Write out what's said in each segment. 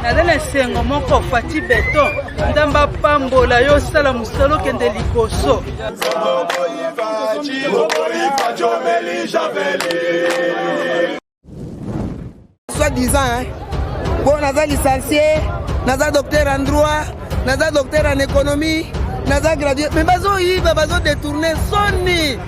Naza na esengo moko Fatshi Beton, Nzambe apambola yo, osala mosala okende liboso. Soit disant, hein? Bon, naza licencié, naza docteur en droit, naza docteur en économie, naza gradué, mais bazo yiba, bazo détourner soni.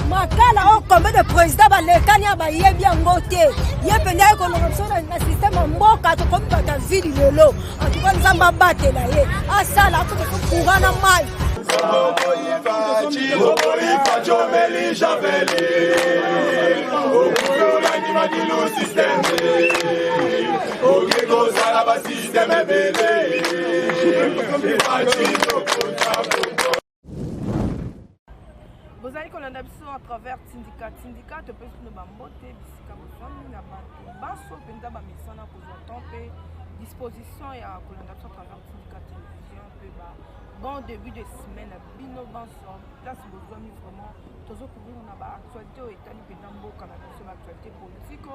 Makala oyo combien de président balekani ya bayebi yango te ye mpenza aye kolonga biso na systeme ya mboka tokomi bato ya vili lelo antuka nzambe abatela ye asala akota so courant na mai. Bozali kolanda biso à travers Tindika Tindika, topesi bino bambote bisika bozwami na bato banso mpenza bamesana kozwa temps mpe disposition ya kolanda biso à travers Tindika Télévision mpe ba bon début de semaine na bino banso place bozwami. Vraiment tozocouvrir na baactualité oyo etali mpenza mboka na biso, baactualité politique.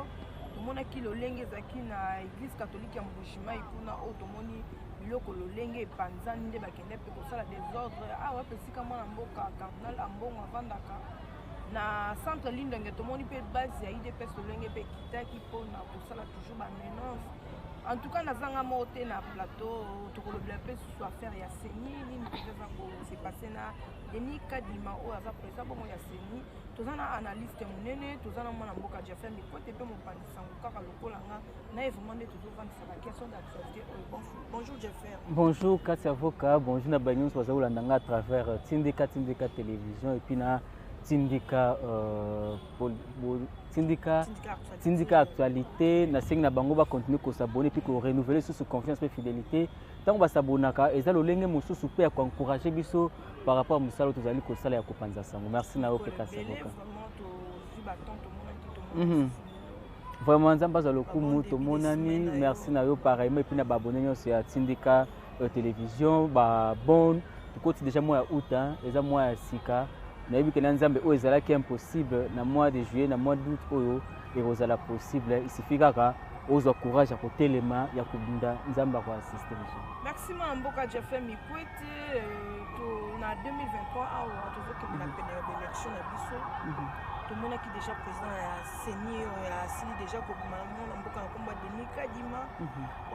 Tomonaki lolenge ezalaki na église catholique ya Mbujimayi kuna, oyo tomoni biloko lolenge epanzani nde bakende mpe kosala desordre awa mpe esika mwana mboka cardinal Ambongo avandaka na centre Lindonge. Tomoni mpe base ya UDPS lolenge mpe ekitaki mpona kosala toujours bamenance. En tout cas nazanga moko te na plateau, tokolobela mpe susu affaire ya CENI, nini mpenza eza kose passer na Denis Kadima oyo aza président bongo ya CENI. Toza na analyste monene, toza na mwana mboka Jaffer Mikwete mpe mopanzi sango kaka lokola nga na ye. Vraiment nde tozovandisa baquestion d'actualité oyo. Bonjour Jaffer. Bonjour Kati Avocat, bonjour na bato nyonso baza kolanda nga à travers Tindika Tindika Télévision et puis na Tindika Tindika Tindika Actualité. Nasengi na bango bacontinue kos'abonner puis korenouveler susu confiance mpe fidélité. Ntango basabonaka, eza lolenge mosusu mpe ya koencourage biso par rapport à mosala oyo tozali kosala ya kopanza sango. Merci na yo mpe Kati Avocat. Vraiment Nzambe azwa lokumu, tomonani. Merci na yo pareillement et puis na baabonné nyonso ya Tindika Télévision. Babon tokoti déjà mois ya août, eza mois ya sika. Nayebi ke na Nzambe, oyo ezalaki impossible na mois de juillet, na mois d'août oyo ekozala possible. Il suffit kaka ozwa courage ya kotelema, ya kobunda, Nzambe akoassiste biso. Merci mwana mboka Jaffe Mikwete. Na 2023 awa tozokende na pene ya baélection na biso. Tomonaki déjà président ya CENI oyo asili déjà kobima na mwana mboka na nkombo ya Denis Kadima,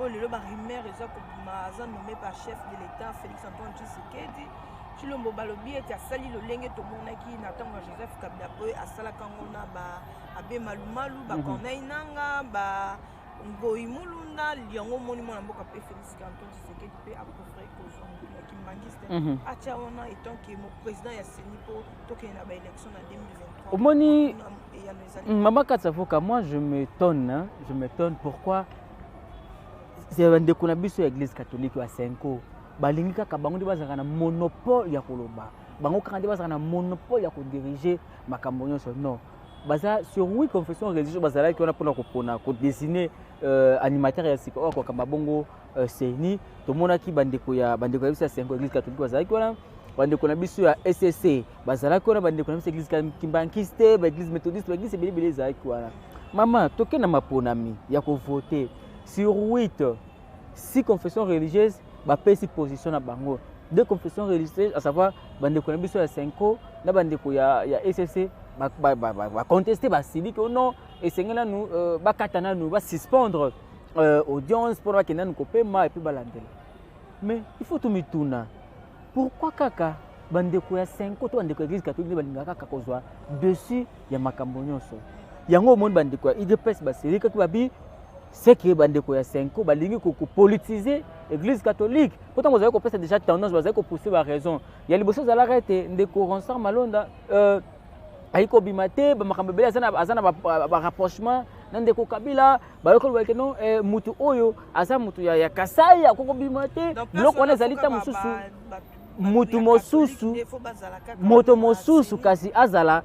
oyo lelo barumeur eza kobima aza nommé par chef de l'État Félix Antoine Tshisekedi Tshilombo. Balobi ete asali lolenge tomonaki na ntango ya Joseph Kabila po asalaka yango na ba Abe Malumalu, baCorneille Nanga, ba Ngoi Mulunda. Yango omoni mwana mboka mpe Félix Antoine Tshisekedi mpe apréféré kozwa motu ya kimbangiste atia wana étant que mo président ya CENI mpo tokende na baélection na 2023. Omoni mama Kati Avoka, moi je m'étonne, hein? Je m'étonne pourquoi bandeko na biso ya église catholique ya CENCO balingi kaka bango nde bazalaka na monopole ya koloba, bango kaka nde bazalaka na monopole ya kodirige makambo nyonso. Non, baza sur huit confession religieuse bazalaki wana mpona kopona, kodessine animateur ya sika oyo akokamba bongo CENI. Tomonaki bandeko ya biso ya CENCO, église catholique, bazalaki wana, bandeko na biso ya ECC bazalaki wana, bandeko na biso église kimbankiste, baéglise méthodiste, baéglise ebele ebele ezalaki wana. Mama, toke na maponami ya kovote, sur 8, six confessions religieuses bapesi position na bango, deux confessions religieuses, à savoir bandeko na biso ya CENCO na bandeko ya ECC, baconteste, basili ke non, esengeli nanu bakata nanu, basuspendre audience mpona bakende nanu kopema et puis balandela. Mais il faut tomituna pourquoi kaka bandeko ya CENCO to bandeko ya église catholique nde balingaka kaka kozwa dessus ya makambo nyonso. Yango omoni bandeko ya UDPS basilikaki, babi seke bandeko ya CENCO balingi kopolitiser église catholique. Mpo ntango bazali kopesa déjà tendance, bazali kopousse baraison ya liboso ezalaka ete ndeko Ronsard Malonda ayi kobima te, bamakambo ebele, aza na barapprochement na ndeko Kabila. Bayoki kolobaki non, mutu oyo aza mutu ya Kasai, akoki kobima te. Biloko wana ezali ta mosusu mutu mosusu, moto mosusu, kasi azala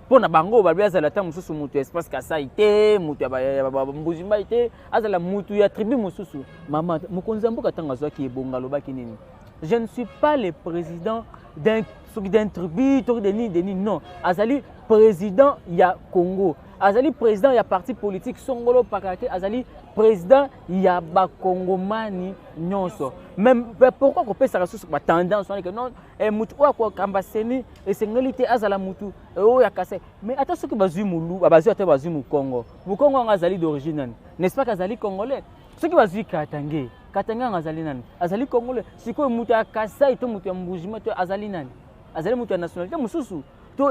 mpo na bango balobi azala ta mosusu mutu ya espace Kasai te, mutu ya Mbujimai te, azala mutu ya tribu mosusu. Mama, mokonzi ya mboka ntango azwaki ebonga alobaki nini? Je ne suis pas le président. d'un soki d'un tribu toki de nini de nini, non. Azali président ya Congo, azali président ya parti politique songolo pakala te, azali président ya bakongomani nyonso. Mais pourquoi kopesaka susu batendance wana ke non, mutu oyo akokamba CENI esengeli te azala mutu oyo ya Kasai? Mais ata soki bazwi molu, bazwi, ata bazwi mokongo, mokongo yango azali d'origine nani? N'est-ce pas kazali Congolais? Soki bazwi Katangais, Katangais yango azali nani? Azali Congolais. Sikoyo moto ya Kasai to moto ya Mbujima to azali nani? Azali moto ya nationalité mosusu. To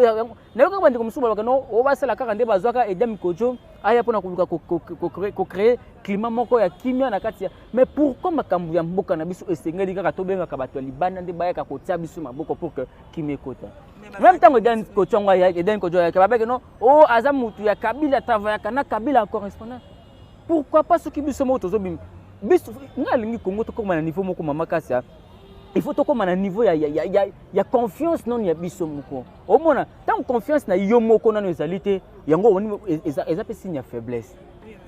nayokaka bandeko mosusu balobaka no, oyo basala kaka nde bazwaka Edem Kojo aya mpona koluka kocréer climat moko ya kimia na kati ya. Mais pourquoi makambo ya mboka na biso esengeli kaka tobengaka bato ya libanda nde bayaka kotia biso maboko pour que kimia ekota? Même ntango Edem Kojo yango, Edem Kojo ayaka, babeke no, o aza motu ya Kabila, travaillaka na Kabila en correspondant. Pourquoi pas soki biso moko tozobima biso? Ngai alingi Congo tokóma na niveau moko, mama kasi, il faut tokóma na niveau ya confiance nano ya biso moko. Omona, ntango confiance na yo moko nano ezali te, yango omoni eza mpe signe ya faiblesse.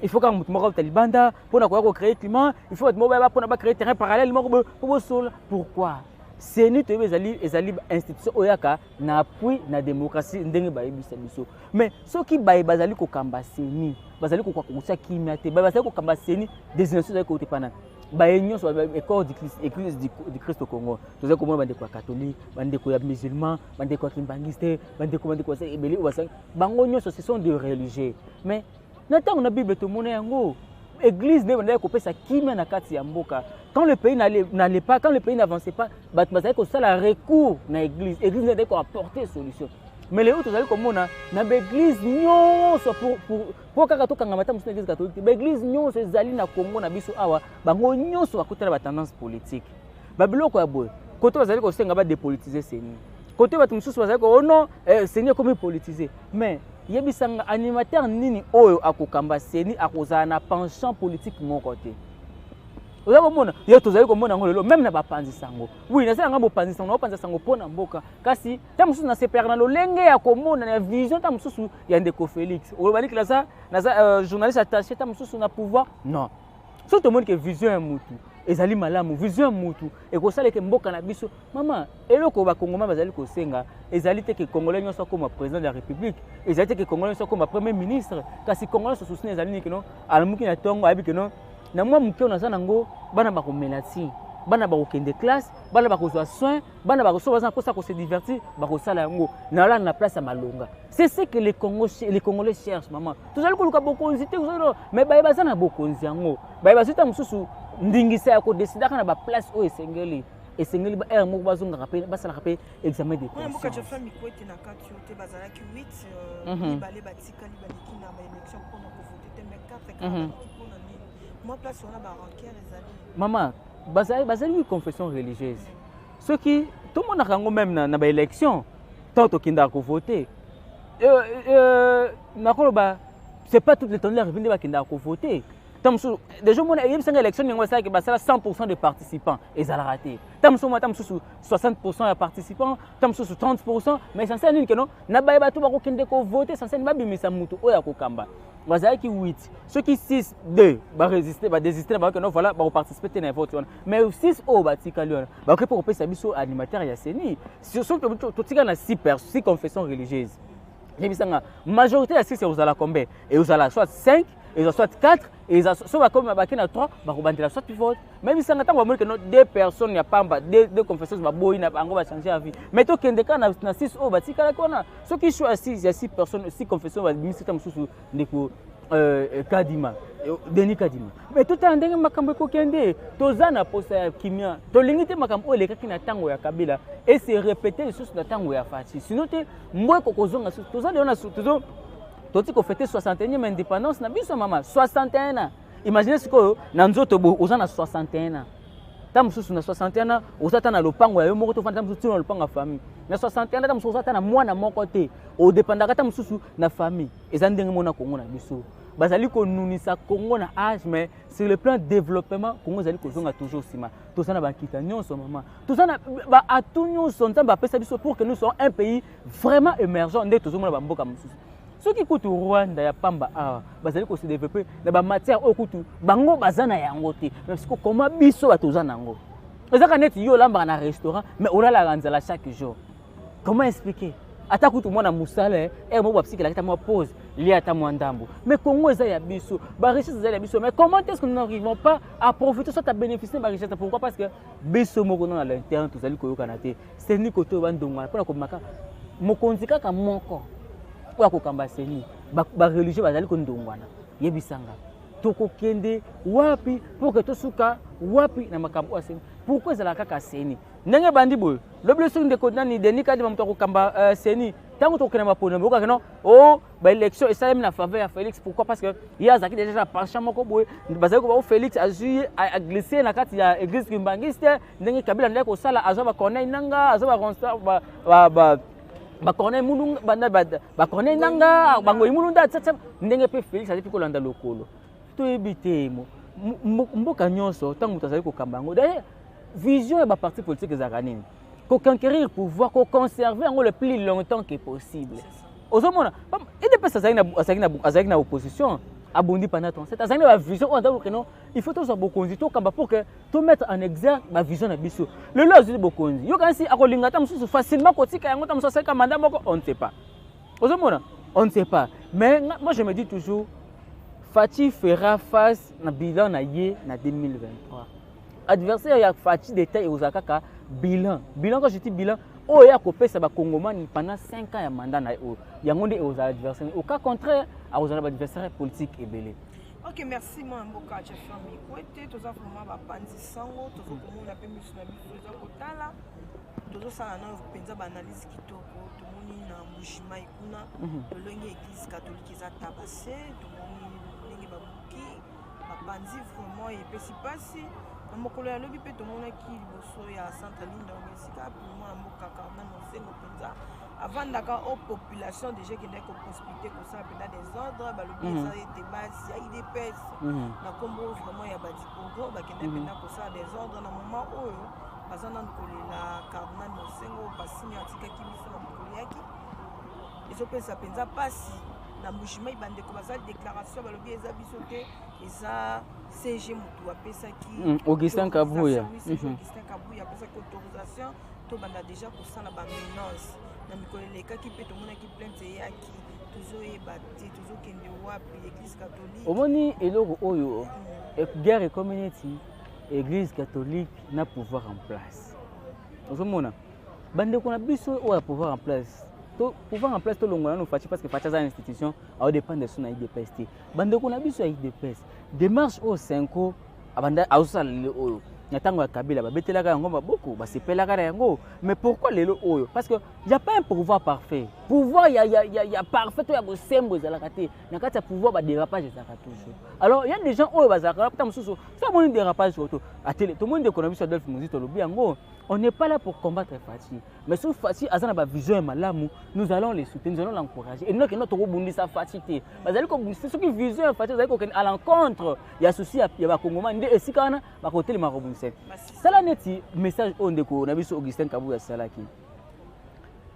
Il faut kaka motu moko auta libanda mpona koya kocréer climat, il faut bato moko baya mpona bacréer terrain parallèle moko mpo bosola. Pourquoi CENI toyebi ezali institution oyo yaka na appui na démocratie ndenge bayebisa biso? Mais soki baye bazali kokamba CENI bazali kokoka kotia kimia te, baye bazali kokamba CENI, désignation ezali kouta epa nani? Baye nyonso, école du Christ, Église du Christ au Congo, tozali komona bandeko ya catholique, bandeko ya musulman, bandeko ya kimbangiste, bandeko ebele oyo basali bango nyonso, ce sont des religieux. Mais na ntango na Bible tomona yango, église nde bandaki kopesa kimia na kati ya mboka. Quand le pays n'allait pas, quand le pays n'avançait pas, bato bazali kosala recours na église, église nde ezali koapporter solution. Mais lelo tozali komona na baéglise nyonso, po kaka tokangama ta mosusu na église catholique te, baéglise nyonso ezali na Congo na biso awa, bango nyonso bakutana batendance politique, babiloko ya boye. Kote bazali kosenga badépolitiser CENI, kote bato mosusu bazali ko, oh non, CENI ekomi politisé. Mais yebisanga, animateur nini oyo akokamba CENI akozala na penchant politique moko te? Oza komona ye, tozali komona yango lelo même na bapanzi sango. Oui, nasala nga bopanzi sango, naopanza sango mpo na mboka, kasi ntango mosusu nasepelaka na lolenge ya komona na vision ntango mosusu ya ndeko Félix. Oloba niki naza journaliste attaché ntango mosusu na pouvoir? Non. Soki tomoni ke vision ya mutu ezali malamu, vision ya mutu ekosala eke mboka na biso. Mama, eloko bakongoma bazali kosenga ezali te ke Congolais nyonso akóma président de la République, ezali te ke Congolais nyonso akóma premier ministre, kasi Congolais nyonso susi ezali nini? Keno alamuki na ntongo, ayebi keno na mwa moke oyo naza nango, bana bakomela ti, bana bakokende classe, bana bakozwa soin, bana bakoso baza na mposa kose divertir, bakosala yango, nalala na place ya malonga. C'est ce que les Congolais cherchent, maman. Tozali koluka bokonzi te, mais baye baza na bokonzi yango, baye bazwi ta mosusu ndingisa ya kodécidaka na baplace oyo esengeli ba aire moko, bazongaka mpe basalaka mpe examen de Mwana mboka conscience. Geoffrey Mikwete, na kati yo te, bazalaki 8, mibale batikali, baleki na baélection mpona kovote te, mais 4 kaka baleki. Mpona nini mwa place wana barancunes ezali? Mama, bazali confession religieuse. Soki tomonaka yango même na baélection, ntango tokendaka kovote, nakoloba c'est pas toute l'étendue de la République nde bakendaka kovote. Ntango mosusu déjà omona, eyebisanga, élection yango basalaki, basala 100 de participants ezalaka te. Ntango mosusu omona, ntango mosusu 60 ya participants, ntango mosusu 30. Mais essentiel nini? Keno na baye bato bakokende kovote, essentiel babimisa motu oyo akokamba. Bazalaki 8, soki 6, 2 barésister, badésister na bango, keno voilà, bakoparticipe te na vote wana. Mais 6 oyo batikali wana bakoki mpe kopesa biso animateur ya CENI. Soki totikali na 6 confession religieuse, yebisanga, majorité ya 6 ekozala combien? Ekozala soit 5, ezala soit 4, eza so bakomi bake na 3, bakobandela soit vote. Mais bisanga, ntango bamoni keno deux personnes ya pamba, deux confessions baboyi na bango, bachange ya vie. Mais tokende kaka na 6 oyo batikalaki wana. Soki choix ya 6, ya 6 personnes, 6 confessions, babimisi ta mosusu ndeko Kadima, Denis Kadima. Mais totala ndenge makambo ekokende. Toza na posa ya kimia, tolingi te makambo oyo elekaki na ntango ya Kabila ese répéter lisusu na ntango ya Fatshi. Sinon te, mbweko kozonga susu. Toza lelo na tozo toti kofêter 61e indépendance na biso, mama, 61 ans. Imagine sikoyo na nzoto boye oza na 61 ans, ta mosusu na 61 ans oza ta na lopango ya yo moko, tofanda ta mosusu tina na lopango ya famille. Na 61 ans, ta mosusu oza ta na mwana moko te, odépendaka ta mosusu na famille. Eza ndenge mona Kongo na biso bazali konunisa Kongo na age, mais sur le plan développement, Kongo ezali kozonga toujours nsima. Toza na bakita nyonso, mama, toza na baatu nyonso Nzambe apesa biso pour que nous soyons un pays vraiment émergent nde tozomona bamboka mosusu. Soki kutu Rwanda ya pamba awa bazali kose développer na bamatière oyo kutu bango baza na yango te, mais siko koma biso bato toza na yango. Ezaka neti yo olambaka na restaurant, mais olalaka nzala chaque jour. Comment expliquer? Ata kutu mwana mosala, ere moko bapsikelaki ata mwa pause, lia ata mwa ndambo. Mais Congo eza ya biso, barichesse eza ya biso, mais comment est-ce que nous n'arrivons pas à profiter, soit à bénéficier barichesse? Pourquoi? Parce que biso moko na l'interne tozali koyokana te. CENI kote oyo bandongwana mpona kobimaka mokonzi kaka moko oyo akokamba CENI, bareligieux bazali kondongwana. Yebisanga, tokokende wapi mpo ke tosuka wapi na makambo oyo ya CENI? Pourquoi ezalaka kaka CENI ndenge ebandi boye? Lobi soki ndeko nani Denis Kadima moto akokamba CENI, ntango tokokende mapono, boyokaka no o baélection esalemi na faveur ya Félix. Pourquoi? Parce que ye azalaki déjà na penchant moko boye, bazali koba o Félix azwi ye, aglisse na kati ya église kimbangiste, ndenge Kabila ndenge kosala, azwa baCorneille Nanga, azwa baCorneille Mulunga, baCorneille Nanga, bangoyi Mulunda, tsa ndenge mpe Félix azali mpe kolanda lokolo. Toyebi te. Mboka nyonso, ntango moto azali kokamba yango, d'ailleurs vision ya baparti politique ezalaka nini? Koconquérir pouvoir, koconserver yango le plus longtemps que possible. Ozomona, UDPS azalaki na opposition, abundi pendant 37, azalaki na bavision oyo azalaki kokende: il faut tozwa bokonzi, tokamba pour que tomettre en exergue bavision na biso. Lelo azwi bokonzi, yokanisi akolinga ata mosusu facilement kotika yango, ta mosusu asalika mandat moko, on ne sait pas. Ozomona, on ne sait pas. Mais moi, je me dis toujours, Fatshi fera face na bilan na ye na 2023. Adversaire ya Fatshi d'État ekozala kaka bilan. Bilan, quand je dis bilan, oyo ya kopesa bakongomani pendant 5 ans ya mandat na ye oyo, yango nde ekozala adversaire. Au cas contraire, akozala baadversaire politique ebele. Ok, merci mwana mboka Jafar Mikwete. Toza vraiment bapanzi sango, tozokomona mpe miso na biso eza kotala, tozosala nano mpenza baanalyse kitoko. Tomoni na Mbujimai kuna lolenge église catholique eza tabassé, tomoni ndenge babuki, bapanzi, vraiment epesi mpasi. Na mokolo ya lobi mpe tomonaki liboso ya centre Linda, oyo esika mwana mboka Cardinal Mosengo mpenza avandaka, o population déjà ekendaki koprécipiter kosala mpenza désordre. Balobi eza ete base ya UDPS na nkombo vraiment ya badiprogo bakendaki mpenza kosala désordre. Na moment oyo baza nanu kolela cardinal Mosengo, pasini atikaki biso na mokolo yaki, ezopesa mpenza mpasi. Na Mbujimai, bandeko bazali déclaration, balobi eza biso te, eza SG motu apesaki. Augustin Kabuya. Oui, CG Augustin Kabuya apesaki autorisation tobanda déjà kosala bamenance. Na mikolo elekaki mpe tomonaki plainte eyaki, tozoyeba te tozokende wapi, église catholique. Omoni eloko oyo, guerre ekomi neti église catholique na pouvoir en place. Ozomona bandeko na biso oyo ya pouvoir en place, to pouvoir en place, tolongola nano Fatshi, parce que Fatshi aza institution, aodépendre so na UDPS te. Bandeko na biso ya UDPS, démarche oyo CENCO abanda azosala lelo oyo, na ntango ya Kabila babetelaka yango maboko, basepelaka na yango. Mais pourquoi lelo oyo? Parce que y a pas un pouvoir parfait. Pouvoir ya parfait to ya bosembo ezalaka te. Na kati ya pouvoir, badérapage ezalaka toujours. Alors y a des gens oyo bazalaka ta mosusu so amoni dérapage oyo to atele. Tomoni ndeko na biso Adolphe Muzito alobi yango: on n'est pas là pour combattre Fatshi, mais soki Fatshi aza na bavision ya malamu, nous allons les soutenir, nous allons l'encourager. Et noke no tokobundisa Fatshi te. Bazali kobundisa soki vision ya Fatshi azali kokende à l'encontre ya souci ya bakongomani, nde esika wana bakotelema kobundisa. Sala neti message oyo ndeko na biso Augustin Kabuya asalaki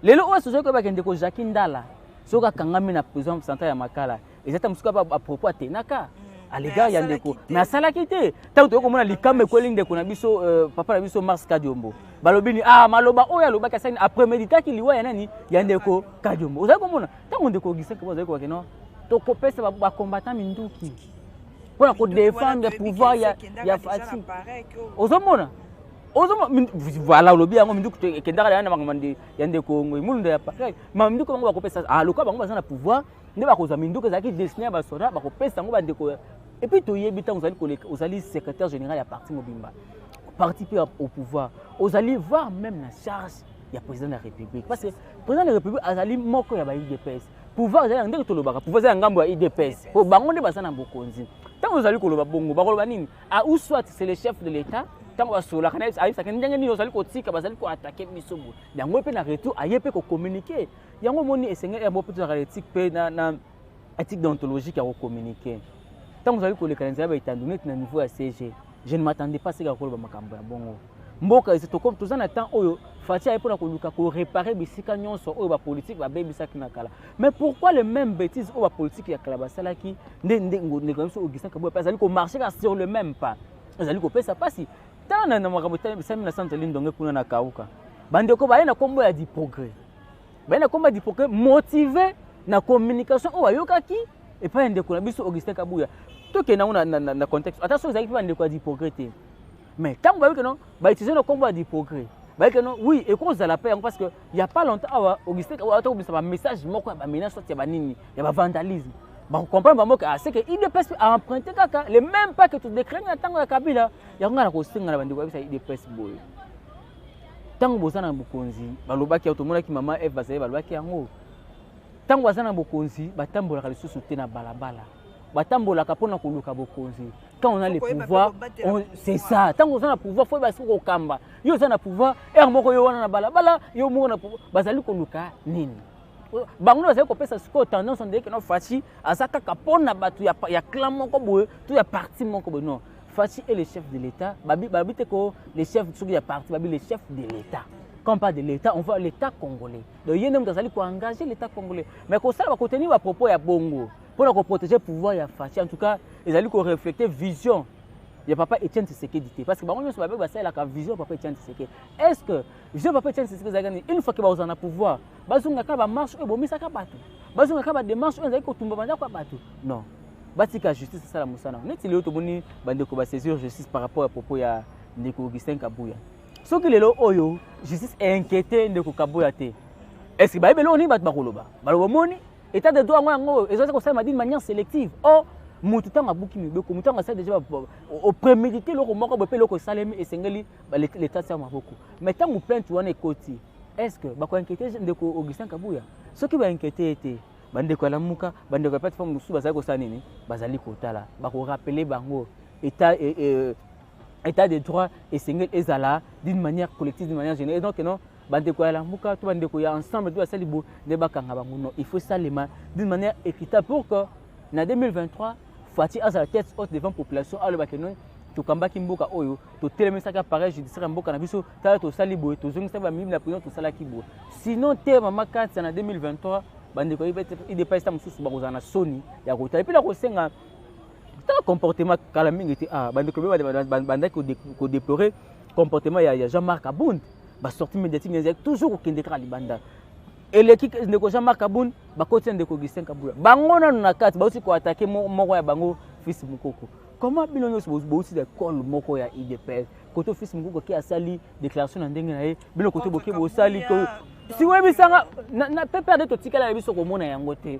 lelo oyo. Soki koyebaka ndeko Jacques Ndala, soki akangami na prison centrale ya Makala, eza ta mosuku bapropos atenaka à l'égard ya ndeko, mais asalaki te. Ntango toyei komona likambo ekweli ndeko na biso, papa na biso Mars Kadiombo, balobi ni ah, maloba oyo alobaki, asali apréméditaki liwa ya nani, ya ndeko Kadiombo. Ozali komona ntango ndeko Augustin Kabuya azali kobake no, tokopesa bacombattant minduki mpona kodéfendre pouvoir ya Fatshi. Ozomona, voilà, olobi yango, minduki ekendaka na makambo ya ndeko Mulunda ya pareil. Ma minduki bango bakopesa, ah, lokola bango baza na pouvoir nde bakozwa minduki ezalaki destiné ya basoda, bakopesa yango bandeko. Et puis toyebi, ntango ozali koleka, ozali secrétaire général ya parti mobimba, parti mpe au pouvoir, ozali voir même na charge ya président de la République, parce que président de la République azali moko ya ba UDPS. Pouvoir ezali ndenge tolobaka, pouvoir ezali ya ngambo ya UDPS, po bango nde baza na bokonzi. Ntango ozali koloba bongo, bakoloba nini? Ah, ou soit c'est le chef de l'État, ntango basololaka na ayebisaka ndenge nini ozali kotika bazali koattaquer biso boye, yango mpe na retour aye mpe kocommuniquer yango. Omoni, esengeli yango mpe tozalaka éthique mpe na éthique déontologique ya kocommuniquer. Ntango ozali koleka na nzela baetando neti na niveau ya SG, je ne m'attendais pas seka koloba makambo ya bongo. Mboka toza na temps oyo Fatshi aye mpona koluka koréparer bisika nyonso oyo bapolitike babebisaki na kala. Mais pourquoi le même bêtise oyo bapolitike ya kala basalaki nde ndeko na biso Augustin Kabuya mpe azali komarcher kaka sur le même pas? Ezali kopesa mpasi. Tala na makambo esalemi na centre Lindonge kuna na Kauka. Bandeko baye na kombo ya du progrès. Baye na kombo ya du progrès motivé na communication oyo bayokaki epai ya ndeko na biso Augustin Kabuya. Tokende yango na, na, na, na contexte. Ata soki ezalaki mpe bandeko ya du progrès te. Mais ntango bayoki no bautilize na kombo ya du progrès. Bayoki no oui ekozala mpe yango parce que il y a pas longtemps awa Augustin Kabuya ata kobimisa ba message moko ya ba menace soit ya ba nini ya ba vandalisme. Bakocomprendre bango que ah, c'est que UDPS a emprunté kaka le même pas que todécrene na ntango ya Kabila. Yango ngai nakosenga na bandeko ya biso ya UDPS boye, ntango boza na bokonzi, balobaki yango, tomonaki mama Eve bazali balobaki yango, ntango baza na bokonzi batambolaka lisusu te na balabala, batambolaka mpona koluka bokonzi. Quand on a le pouvoir, c'est ça, ntango oza na pouvoir fo oyeba soki kokamba. Yo oza na pouvoir heure moko yo wana na balabala, yo moko na pouvoir, bazali koluka nini? Bango nde bazali kopesa sikoyo tendance ondeke no Fatshi aza kaka mpona bato ya, ya clan moko boye to ya parti moko boye. Non, Fatshi est le chef de l'État. Babi, babi te ko le chef soki ya parti, babi le chef de l'État. Quand on parle de l'État, on voit l'État congolais. Donc ye nde moto azali koengage l'État congolais. Mais kosala bakotenir bapropos ya bongo mpona koprotéger pouvoir ya Fatshi, en tout cas ezali koreflecter vision ya papa Etienne Tshisekedi te, parce que bango nyonso babe basalelaka vision ya papa Etienne Tshisekedi. Est-ce que vision ya papa Etienne Tshisekedi ezalaki nini? Une fois que bakozala na pouvoir, bazongaka bamarche oyo ebomisaka bato, bazongaka bademarche oyo ezalaki kotumba bandako ya bato? Non, batika justice esala mosala. Neti lelo tomoni bandeko basaisir justice par rapport ya propos ya ndeko Augustin Kabuya. Soki lelo oyo justice einquiété ndeko Kabuya te, est ce que bayebi eloko nini bato bakoloba? Baloba omoni état de droit yango yango ezali kosalema d'une manière sélective. Or moto ntango abuki mibeko, moto ntango asali déjà oprémédité eloko moko boye mpe eloko esalemi, esengeli l'état tia maboko. Mais ntango plainte wana ekoti, est ce que bakoinquiété ndeko Augustin Kabuya? Soki bainquiété ye te, bandeko ya Lamuka, bandeko ya plateforme mosusu bazali kosala nini? Bazali kotala, bakorappeler bango état, état de droit esengeli ezala d'une manière collective, d'une manière générale. Et donc non bandeko ya Lamuka to bandeko ya ensemble to basali bo nde bakanga bango. Non, il faut salema d'une manière équitable pour que na 2023 Fatshi azala tête haute devant population, alobaki non, tokambaki mboka oyo, totelemisaki appareil judiciaire ya mboka na biso, tala tosali boye, tozongisaki bamiyibi na prison, tosalaki boye. Sinon te, mama Katia, na 2023 bandeko ya UDPS ta mosusu bakozala na soni ya kotala. Epuis na kosenga, tala comportement kala mingi te, ah, bandeko bandaki kodéplorer comportement ya Jean-Marc Kabund, basortie médiatique ezalaki toujours kokende kaka libanda. Eleki ndeko Jean-Marc Kabund, bakoti ndeko Augustin Kabuya, bango nanu na kati bauti koattaquer moko ya bango, Fils Mukoko. Comment bino nyonso bouti école moko ya UDPS, koto Fils Mukoko ki asali déclaration na ndenge na ye, bino koto boke bosali? Si oyebisanga na PPRD, totikala na biso komona yango te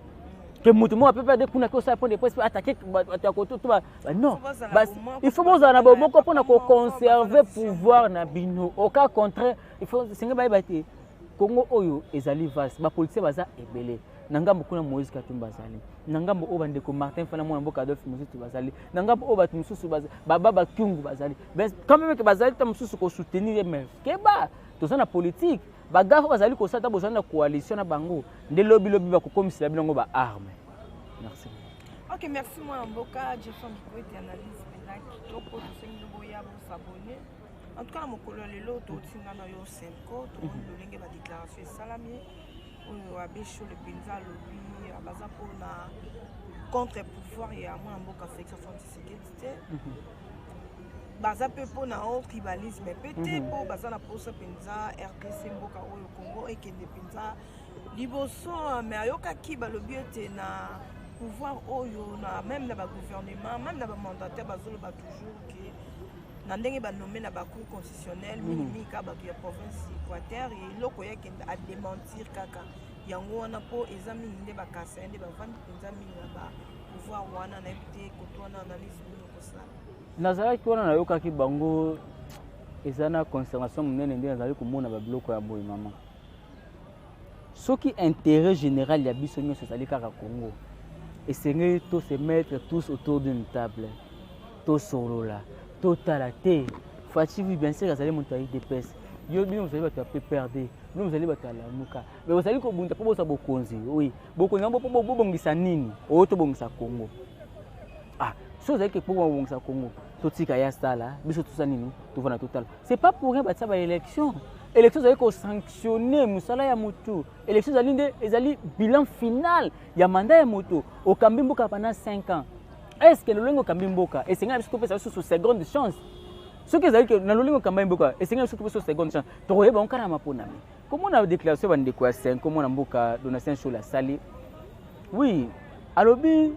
ke moto moko ya PPRD kuna ke osala point de presse attaquer bato ya koto to. Non, il faut bozala na bomoko mpona koconserver pouvoir na bino. Au cas contraire, il faut senge bayeba te Kongo oyo ezali vaste, bapoliticien baza ebele. Na ngambo kuna Moïse Katumbi azali, na ngambo oyo bandeko Martin Fana, mwana mboka Adolphe Muzito bazali, na ngambo oyo bato mosusu baba bakyungu bazali. Quand même ke bazali ta mosusu kosoutenir ye, mais keba, toza na politique. Bagafe bazali kosala, ta bozali na coalition na bango nde lobilobi bakokomisela bino yango baarme. Merci. Ok, merci mwana mboka Jason Kikwete, analyse mpenza kitoko. Tosengi boya bosabonner. En tout cas, na mokolo ya lelo totinga na yo Senko, tomoni lolenge badéclaration esalami oyo abbé Shole mpenza alobi baza mpona contre pouvoir ya mwana mboka Félix Antoine Tshisekedi te, baza mpe mpona o tribalisme mpe te, mpo baza na posa mpenza RDC, mboka oyo Congo, ekende mpenza liboso. Mais ayokaki balobi ete na pouvoir oyo, na même na bagouvernement, même na bamandataire, bazoloba toujours ke na ndenge banome na bacour constitutionnel, mingimingi kaka bato ya province Équateur. Eloko yakende adémentir kaka yango wana, mpo eza mingi nde bakasa nde bavandi mpenza mingi na bapouvoir wana. Nayebi te koto wana analyse nini okosala. Nazalaki wana, nayokaki bango, eza na consternation monene nde nazali komona babiloko ya boye. Mama, soki intérêt général ya biso nyonso ezali kaka Congo, esengeli to se mettre tous autour d'une table, tosolola, totala te. Fatshi, oui, bien sûr, azali moto ya UDPS. Yo, bino bozali bato ya PPRD, bino bozali bato ya Lamuka, mais bozali kobunda mpo bozwa bokonzi. Oui, bokonzi yango mpo bobongisa nini? Oyo tobongisa Congo. Ah, so ozali ke mpo bobongisa Congo, totika ya sala biso, tosala nini? Tovanda, totala. C'est pas pour rien batia baélection. Élection ezali kosanctionne mosala ya motu. Élection ezali nde ezali bilan final ya mandat ya moto. Okambi mboka pendant 5 ans, est ce que lolenge okambi mboka, esengeli na biso topesa lisusu seconde chance? Soki ezali ke na lolenge okamba mboka, esengeli biso topesa seconde chance, tokoyeba yango kaka na maponami. Komona déclaration ya bandeko ya Cenco, mwana mboka Donatien Nshole asali, oui, alobi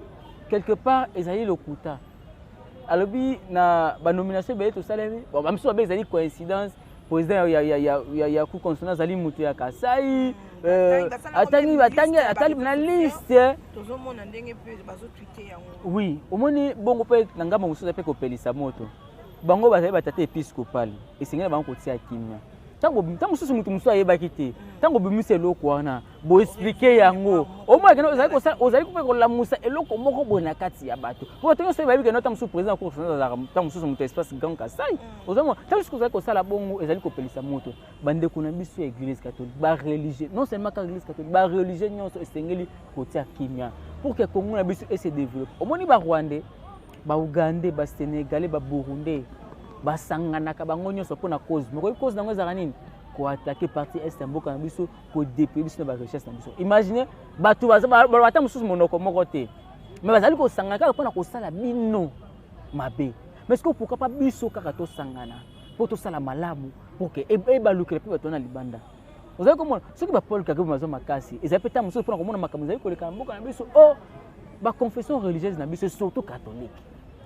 quelque part ezali lokuta. Alobi na ba nomination ebele tosalemi, bon, ba misusu babe ezali coïncidence, président ya Cour constitutionnelle azali moto ya Kasai, atangi batangi atali na liste. Tozomona ndenge mpe bazotweeter yango. Oui, omoni bongo mpe na ngambo mosusu mpe kopelisa moto. Bango bazali batata episcopal, esengeli bango kotia kimia. Ntango mosusu moto mosusu ayebaki te, ntango obimisi eloko wana, boexpliquer yango, omona kende ozali kosala, ozali mpe kolamusa eloko moko boye na kati ya bato. Po bato nyonso bayebi kende ntango mosusu président ya Cour constitutionnelle azalaka ntango mosusu moto ya espace Grand Kasai. Ozomona ntango mosusu ozali kosala bongo, ezali kopelisa moto. Bandeko na biso ya église catholique, bareligieux, non seulement kaka église catholique, bareligieux nyonso esengeli kotia kimia pour que Congo na biso ese développe. Omoni barwandais, baougandais, basénégalais, baburundais basanganaka bango nyonso mpona cause moko. Cause nango ezalaka nini? Koattaquer partie est ya mboka na biso, kodépouiller biso na barichesse na biso. Imagine, bato baloba ata mosusu monoko moko te, mais bazali kosangana kaka mpona kosala bino mabe. Mais ce que pourquoi pas biso kaka tosangana mpo tosala malamu pour que ebalukela mpe bato wana libanda? Ozali komona soki bapaul Kagame bazwa makasi, ezali mpe ntango mosusu mpona komona makambo ezali koleka na mboka na biso. O baconfession religieuse na biso, surtout catholique,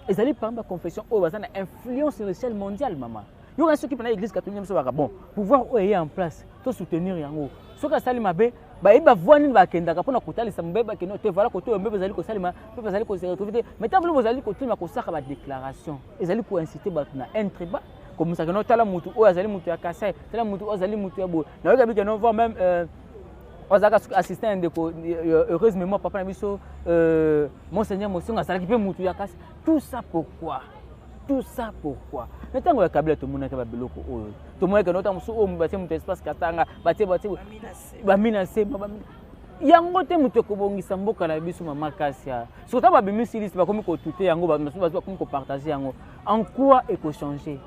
ezali parmi baconfession oyo baza na influence sur l'échelle mondiale. Mama, yoka, soki mpena église catholique biso baka bon pouvoir oyo eye en place, to soutenir yango. Soki asali mabe, bayebi bavoi nini bakendaka mpona kotalisa mabe, bakende te. Voilà, kote oyo mbebe ezali kosalema mpe bazali kose retrouver te. Mais ntango bozali kotelema kosaka badéclaration, ezali koinciter bato na haine tribal, komisaka no tala mutu oyo azali mutu ya Kasai, tala mutu oyo azali mutu ya boye. Nayoka bike no voir même azalaka assistant ya ndeko, heureuse mémoire, papa na biso monseigneur Mosongo, azalaki mpe mutu ya Kasai. Tout ça pourquoi? Tout ça pourquoi? Na ntango ya Kabila tomonaki babiloko oyo, tomonaki no ntango mosusu oyo batie moto espace Katanga, batie bamina sema yango te. Moto ekobongisa mboka na biso, mama Kasia, soki ntango babimisi liste, bakomi kotweeter yango, bakomi kopartager yango, en quoi ekochanger?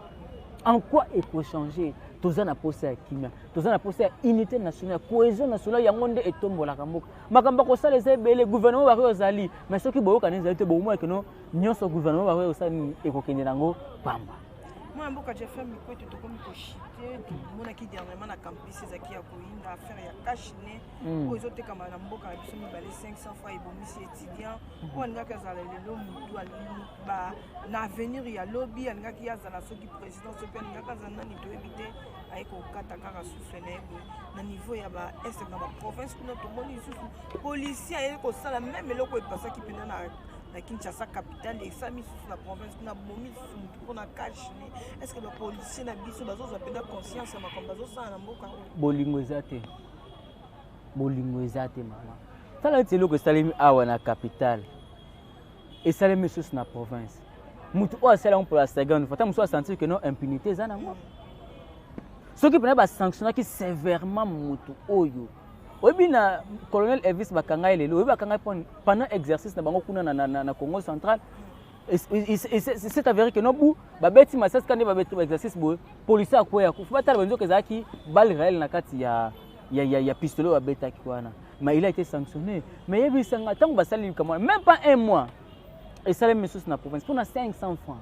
En quoi ekochanger? Toza na posa ya kimia, toza na posa ya unité nationale, cohésion nationale. Yango nde etombolaka mboka. Makambo ya kosala eza ebele. Gouvernement bakoki ozali, mais soki boyokani ezali te, bokomona keno nyonso gouvernement bakoki kosala nini, ekokende nango pamba. Mwana mboka Jeffer Mikwete, tokomi kochuter. Tomonaki dernièrement na campus ezalaki ya koyinda, affaire ya cache-nez oyo ezotekama na mboka na biso mibale 500 francs, ebomisi étudiant oyo alingaki azala lelo mutu na avenir ya lobi, alingaki azala soki président, soki alingaki azala nani, toyebi te. Aye kokata kaka souffle na ye boye. Na niveau ya baest, na baprovince kuna, tomoni lisusu policier aye kosala même eloko epasaki mpenza na Kinshasa capitale, esami lisusu na province kuna, bomi lisusu motu mpona cache-nez. Est ce que bapolicier na biso bazozwa mpenza conscience ya makambo bazosala na mboka oyo? Bolingo eza te, bolingo eza te. Mama, tala neti eloko esalemi awa na capitale, esalemi lisusu na province. Motu oyo asali yango pour la seconde fois, ta mosusu asentir que non, impunité eza nango. Soki mpena basanctionnaki sévèrement motu oyo, oyebi na colonel Elvis, bakanga ye lelo, oyebi bakanga ye pendant exercice na bango kuna na Congo central. C'est avéré que no bu babeti masasi kaka nde babeti baexercice boye, policier akweya, kufa. Batala banzoka ezalaki balle réelle na kati ya pistolet oyo babetaki wana, mais il a été sanctionné. Mais yebisanga, ntango basali likambo wana, même pas un mois, esalemi lisusu na province mpona 500 francs.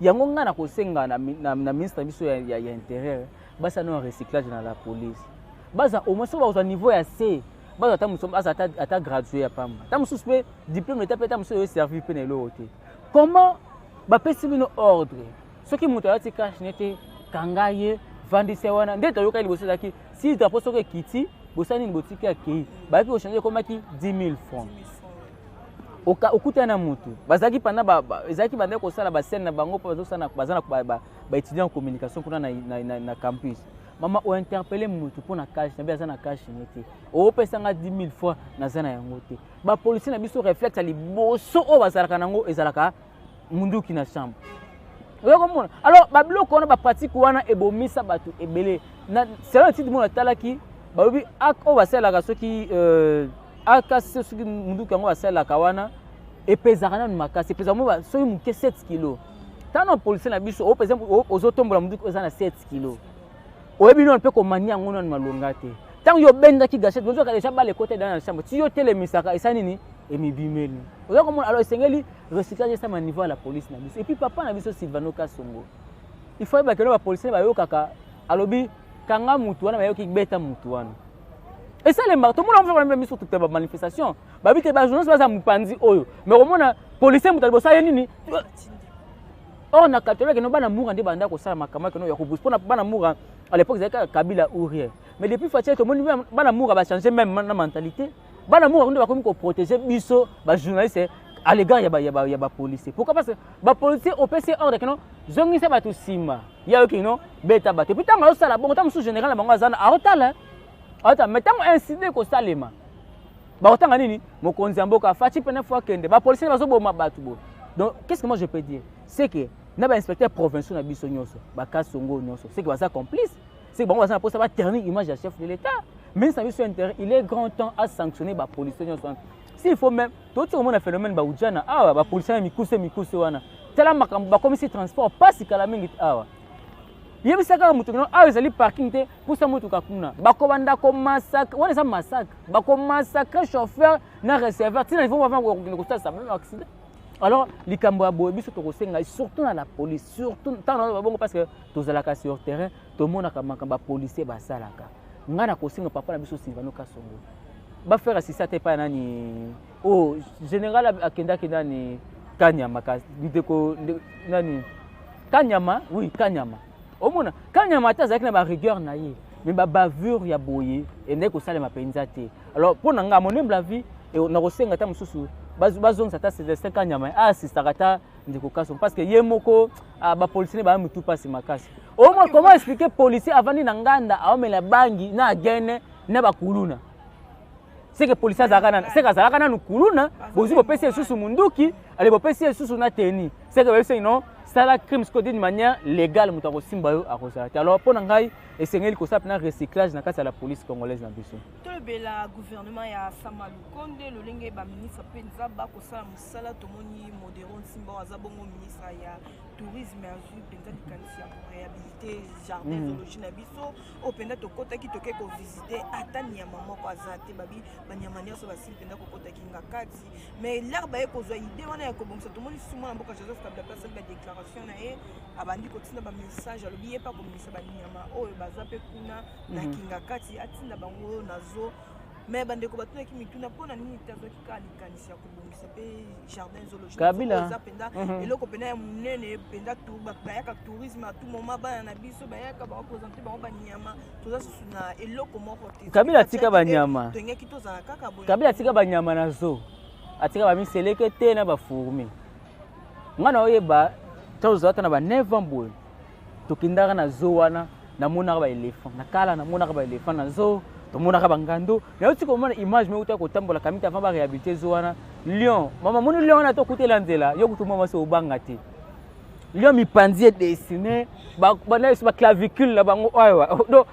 Yango ngai na kosenga na ministre na biso ya intérieur, basala no recyclage na la police. Baza au moins soki bakozwa niveau ya C, bazwa ata mosusu aza ata gradué ya pamba, ata mosusu mpe diplôme d'état mpe ata mosusu oyo servir mpe na eloko te. Comment bapesi bino ordre, soki moto alati cache-nez te, kanga ye, vandisa wana? Nde toyokaki liboso ezalaki si drapeau soki ekiti, bosali nini? Botiki akei. Bayaki kochanger, ekomaki 10 000 francs. Okutana na motu bazalaki panda, ezalaki bandaki kosala bascène na bango mpo bazosala, baza na baétudiant en communication kuna na campus. Mama, ointerpeller motu mpo na cache na be, aza na cache-nez te, opesanga 10 000 fois, naza na yango te. Bapolicier na biso, réflexe ya liboso oyo bazalaka nango ezalaka munduki na chambre. Oya komona alors babiloko wana, bapratique wana ebomisa bato ebele. Selon étude moko natalaki, balobi oyo basalelaka soki aka, soki munduki yango basalelaka wana epezaka nanu makasi, epezaka mo soki moke 7 kilo. Ntango policier na biso opeza, ozotombola munduki oza na 7 kilo, oyebi nano mpe komania yango nanu malonga te. Ntango yo obendaki gâchette, bozwaka déjà balle ekota dans na chambre, ti yo telemisaka, esa nini, emibimeli. Oza komona? Alors esengeli recyclage esama niveau ya la police na biso. Et puis papa na biso Silvano Kasongo. Il faut yeba keno bapolicier bayokaka, alobi kanga mutu wana, bayoki beta mutu wana. Esalemaka, tomona ngo miso tuta bamanifestation, babi te bajournaliste baza mopanzi oyo, mais komona policier moto aliboso aye nini. Or na katolike keno bana mura nde banda kosala makambo keno ya kobus mpona bana mura. À l'époque ezalaki kaka Kabila ou rien, mais depuis Fatshi, tomoni bana mura bachange même na mentalité. Bana mura nde bakomi koprotéger biso bajournaliste à l'égard ya bapolicier. Pourquoi? Parce que bapolicier opesi ordre keno zongisa bato nsima, ya yoki no beta bato. Et puis ntango azosala bongo, ntango mosusu général na bango aza na aotala aotala, mais ntango incident ekosalema, bakotanga nini? Mokonzi ya mboka Fatshi pene fo akende, bapolicier bazoboma bato boye. Donc qu'est ce que moi je peux dire? C'est que na bainspecteur provinciaux na biso nyonso, bakasongo nyonso, c'est que baza complice, c'est que bango baza na mposa baternir image ya chef de l'État. Ministre na biso intérieur, il est grand temps à sanctionner bapolicier nyonso wana. S'il faut même, toti komona phénomène baujana awa, bapolicier na mikuse mikuse wana. Tala makambo bakomisi transport pasi kala mingi awa. Yebisa kaka moto kino awa ezali parking te, pusa motuka kuna, bakobanda komassacre. Wana eza massacre, bakomassacre chauffeur na receveur ntina niveau bava kokende kosalisa même accident. Alors likambo ya boye, biso tokosenga surtout na la police, surtout ntango na babongo, parce que tozalaka sur terrain, tomonaka makambo bapolicier basalaka. Ngai na kosenga papa na biso Silvano Kasongo, bafaire assister ata epai nani oyo général akendaki, nani, Kanyama, ndeko nani, Kanyama, oui, Kanyama. Omona Kanyama ata azalaki na barigueur na ye, mais babavure ya boye endeki kosalema mpenza te. Alors mpo na ngai, mon humble avis, nakosenga ata mosusu bazongisa ata Célestin Kanyama, aassistaka ata ndeko Kasongo, parce que ye moko bapolicier ne baya mitu mpasi makasi. Omoi, comment expliquer policier avandi na nganda, aomela bangi na agene na bakuluna? Seke policier azalaka nanu, seke azalaka nanu kuluna. Bozwi, bopesi ye lisusu munduki, ale bopesi ye lisusu na teni, seke bayebisi non, sala crime sikoyo d'une manière légale, moto akosimba yo akozala te. Alors mpo na ngai, esengeli kosala mpena recyclage na kati ya la police congolaise na biso. Tolobela gouvernement ya Sama Lukonde, lolenge baministre mpenza bakosala mosala. Tomoni Modero Nsimba oyo aza bongo ministre ya tourisme, azwi mpenza likanisi ya koréhabiliter jardin zoologie na biso oyo mpenza tokɔtaki, toke kovisite, ata nyama moko aza te. Babi banyama nyonso basili mpenza kokɔtaki nga kati. Mais lere baye kozwa idée wana ya kobongisa, tomoni susu mwana mboka Joseph Kabila mpe asali badéclaration na ye, abandi kotinda bamessage, alobi ye mpe akobimisa banyama oyo baza mpe kuna na Kinga Kati, atinda bango na zoo. Mais bandeko batunaki mituna: mpona nini te azwaki kaka likanisi ya kobongisa mpe jardin zoologique? Kabila. Eza mpenza eloko mpenza ya monene mpenza. Bato bayaka tourisme à tout moment, bana na biso bayaka, bareprésente bango banyama. Toza susu na eloko moko te. Kabila atika banyama. Tongaki tozala kaka boye. Kabila atika banyama na zoo, atika bamiseleke te na bafourmi. Ngai na oyeba ntango tozala ata na ba 9 ans boye, tokendaka na zoo wana, namonaka baéléphant na kala, namonaka baéléphant na zoo, tomonaka bangando. Nauti komona image me uta kotambola kamiti avant baréhabilité zoo wana, lion. Mama, moni lion wana, tokutela nzela yo kutu mwa mwasi obanga te. Lion mipanzi edessine bana baclavicule na bango awa. Donc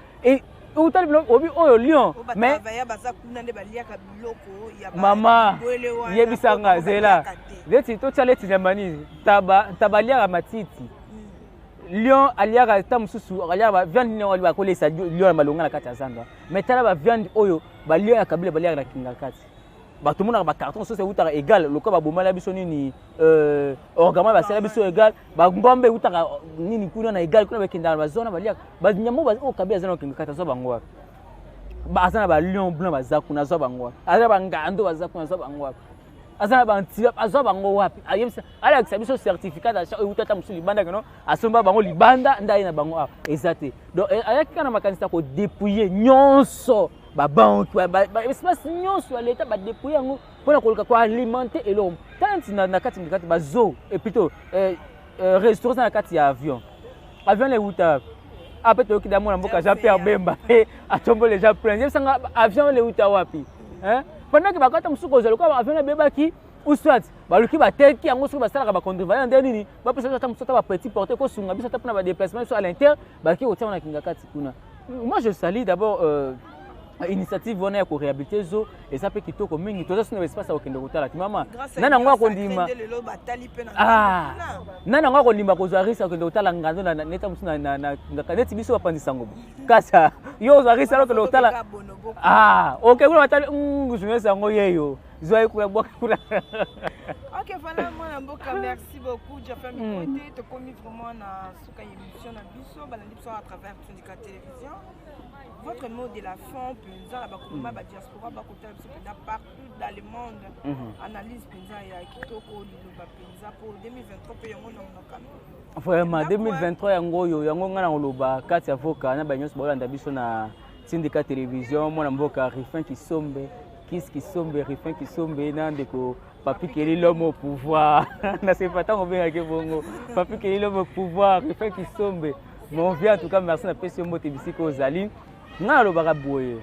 utali bino obi oyo lion, mais mais baza kuna nde baliaka biloko ya mama bwele wana, yebisanga oyo zela baliaka te. Neti totia leti nyama nini, taba, ntaba aliaka matiti, lion aliaka ta mosusu, aliaka baviande nini oyo bakolesa lion ya malonga na kati ya zando. Mais tala baviande oyo balion ya Kabila baliaka na Kinga Kati. Bato monaka bacarton soso eutaka égal lokola babomala biso nini, orgama basala biso égal, bangombe eutaka nini kuna na égal kuna, bakendaka na bazona baliaka banyama oyo Kabila aza na Kinga Kati. Azwa bango wapi? Aza na balion blanc baza kuna, azwa bango wapi? Aza na bangando baza kuna, azwa bango wapi? Aza na bantilope, azwa bango wapi? Ayebisa, alakisa biso certificat d'achat oyo euta ata mosusu libanda, keno asomba bango libanda nde aye na bango awa. Eza te. Donc ayaki kaka na makanisi ya kodépouiller nyonso, babanke, espace nyonso ya leta, badépouiller yango mpona koluka koalimenter eloko. Tala nti na kati na kati bazo et plutôt restaurant na kati ya avion. Avion na euta ape, toyoki da mwana mboka Jean Pierre Bemba atomboli Jean Prince. Yebisanga avion wana euta wapi? Pendant ke bakata mosusu kozwa lokola avion ebebaki, ou soit baluki bateki yango, soki basalaka bacontrevalier nde nini, bapesa biso ata mosusu ata bapetit porte kosunga biso ata mpona badéplacement biso à l'inter, baki kotia wana Kinga Kati kuna. Moi je salue d'abord initiative wana ya koréhabilité zoo, eza mpe kitoko mingi. Toza sino baespace ya kokende kotala ti mama nani yango akondima, nani yango akondima kozwa risque akende kotala ngando neti mosusu neti biso bapandisa ngo kasa. Yo ozwa risque alo okende kotala, oke kuna batali journaliste yango yeyo, zwa ye kuna, bwaka kuna. Ok. voilà, mwana mboka, merci beaucoup. Jaffa Mikwete, tokomi vraiment na suka ya émission na biso, balandi biso à travers Tindika Télévision. Votre mot de la fin, mpenza na bakokoma ba diaspora bakotala biso mpenza partout dans le monde. Analyse mpenza ya kitoko, liloba mpenza po 2023 mpe yango na monokano. Vraiment, 2023 yango oyo, yango ngai na koloba kati ya voka na bato nyonso baolanda biso na Tindika Télévision, mwana mboka Rifin Kisombe, Kis Kisombe, Rifin Kisombe na ndeko Papi Keli, l'homme au pouvoir. Nasepa ntango obengaki bongo Papi Keli, l'homme au pouvoir, Rifin Kisombe, mon vieux. En tout cas, merci, napesi yo mbote bisika ozali. Ngai nalobaka boye: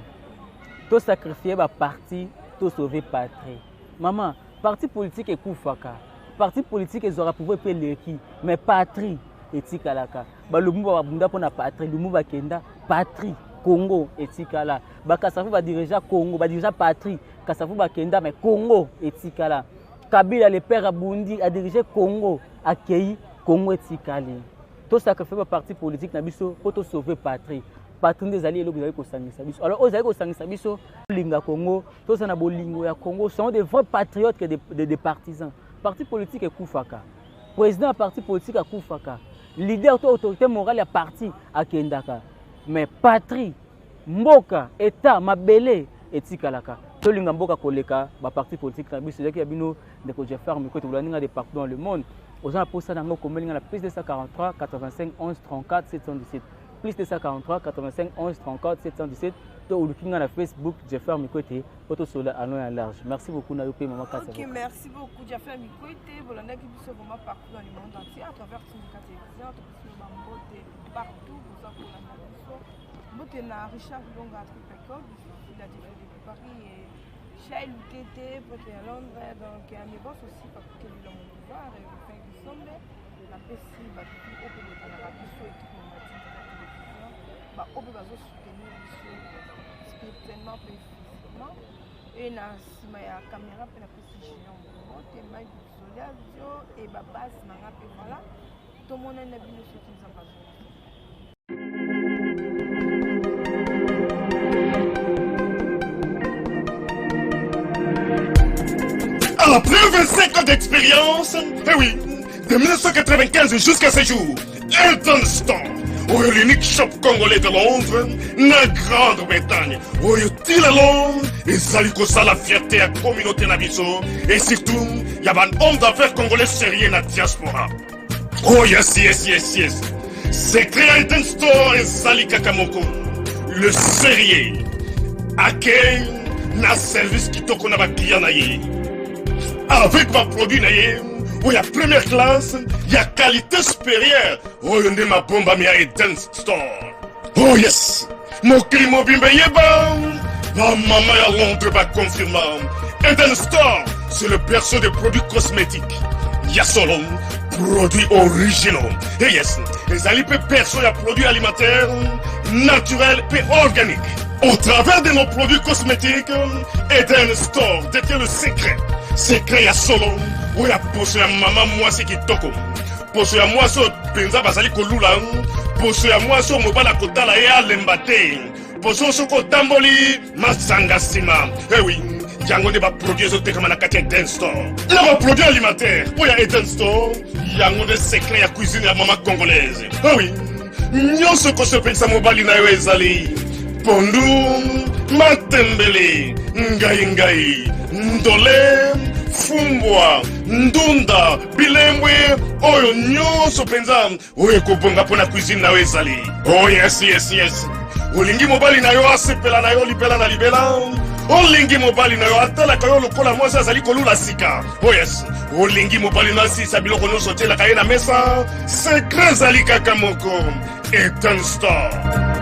tosacrifie baparti, tosauve patrie. Mama, parti politique ekufaka, parti politique ezwaka pouvoir mpe eleki, mais patrie etikalaka. Balumumba babunda mpo na patrie, Lumumba bakenda, patrie Congo etikala. Bakasavu badirigea Congo, badirigea patrie, Kasavu bakenda, mais Congo etikala. Kabila le père abundi, adirige Congo, akei, Congo etikali. Tosacrifie baparti politique na biso mpo tosauve patrie. Patrie nde ezali eloko ezali kosangisa biso. Alors oyo ezali kosangisa biso, tolinga Congo, tozala na bolingo ya Congo, sont des vrais patriotes que des partisans. Parti politique ekufaka, président ya parti politique akufaka, leader to autorité morale ya parti akendaka, mais patrie, mboka, état, mabele etikalaka. Tolinga mboka koleka baparti politique na biso. Ezalaki ya bino ndeko Jeffer Mikote. Bolandi nga de partout dans le monde. Oza na posa na yango, okomeli nga na plus 243 85 11 34 717, plus 243 85 11 34 717, to oluki nga na Facebook, Jeffer Mikwete, po tosola en long et en large. Merci beaucoup na yo mpe, mama Kati. Ok, merci beaucoup, Jaffa Mikwete. Bolandaki biso vraiment partout dans le monde entier à travers Tindika Télévision. Topesi bambote partout boza kolanda biso. Mbote na Richard Longa, Triple Code, il a diffusé depuis Paris, et Shai Lutete, Pote à Londres, donc mes boss aussi, Papi Kelly, l'homme au pouvoir, et Rufin Kisombe, napesi bato oyo mpe botalaka biso, équipe na Tindika Télévision, baoyo mpe bazosoutenir biso spirituellement mpe physiquement et na nsima ya caméra mpe, napesi Junior Mbote, Mike Zoliazio e babase na nga mpe. Voilà, tomonani na bino soki Nzambe azongi. Après 25 ans d'expérience, eh oui, de 1995 jusqu'à ce jour, Elton Store, oyo l'unique shop congolais de Londres, na Grande-Bretagne, oyo ti lelo ezali kosala fierté ya communauté na biso et surtout ya ba homme d'affaires congolais sérieux na diaspora. Oh yes. Secret ya Elton Store ezali kaka moko: le sérieux, accueil na service kitoko na baclient na ye, avec baproduit na ye oyo ya première classe, ya qualité supérieure. Oyo nde mabombami ya Eden Store. Oh yes, mokili mobimba eyeba, bamama ya Londres baconfirma: Eden Store, c'est le berceau des produits cosmétiques ya solo, produits originaux. Et yes, ezali mpe berceau ya produits alimentaires naturels mpe organiques. Au travers de nos produits cosmétiques, Eden Store détient le secret, secret ya solo oyo ya poso ya mama mwasi kitoko, poso ya mwasi oyo mpenza bazali kolula, poso ya mwasi oyo mobali akotala ye alemba te, poso soki otamboli masanga nsima. Ewi, yango nde baproduit ezotekama na kati ya Eden Store. Na baproduit alimentaire oyo ya Eden Store, yango nde secret ya cuisine ya mama congolaise. Ewi, nyonso ekosepelisa mobali na yo ezali pondu, matembele, ngai ngai, ndole, fumbwa, ndunda, bilembwe, oyo nyonso mpenza oyo ekobonga mpo na cuisine na yo ezali. Oh yes, olingi mobali na yo asepela na yo libela na libela, olingi mobali na yo atalaka yo lokola mwasi azali kolula sika. Oh yes, olingi mobali na asilisa biloko nyonso otielaka ye na mesa, secret ezali kaka moko: Eden Store.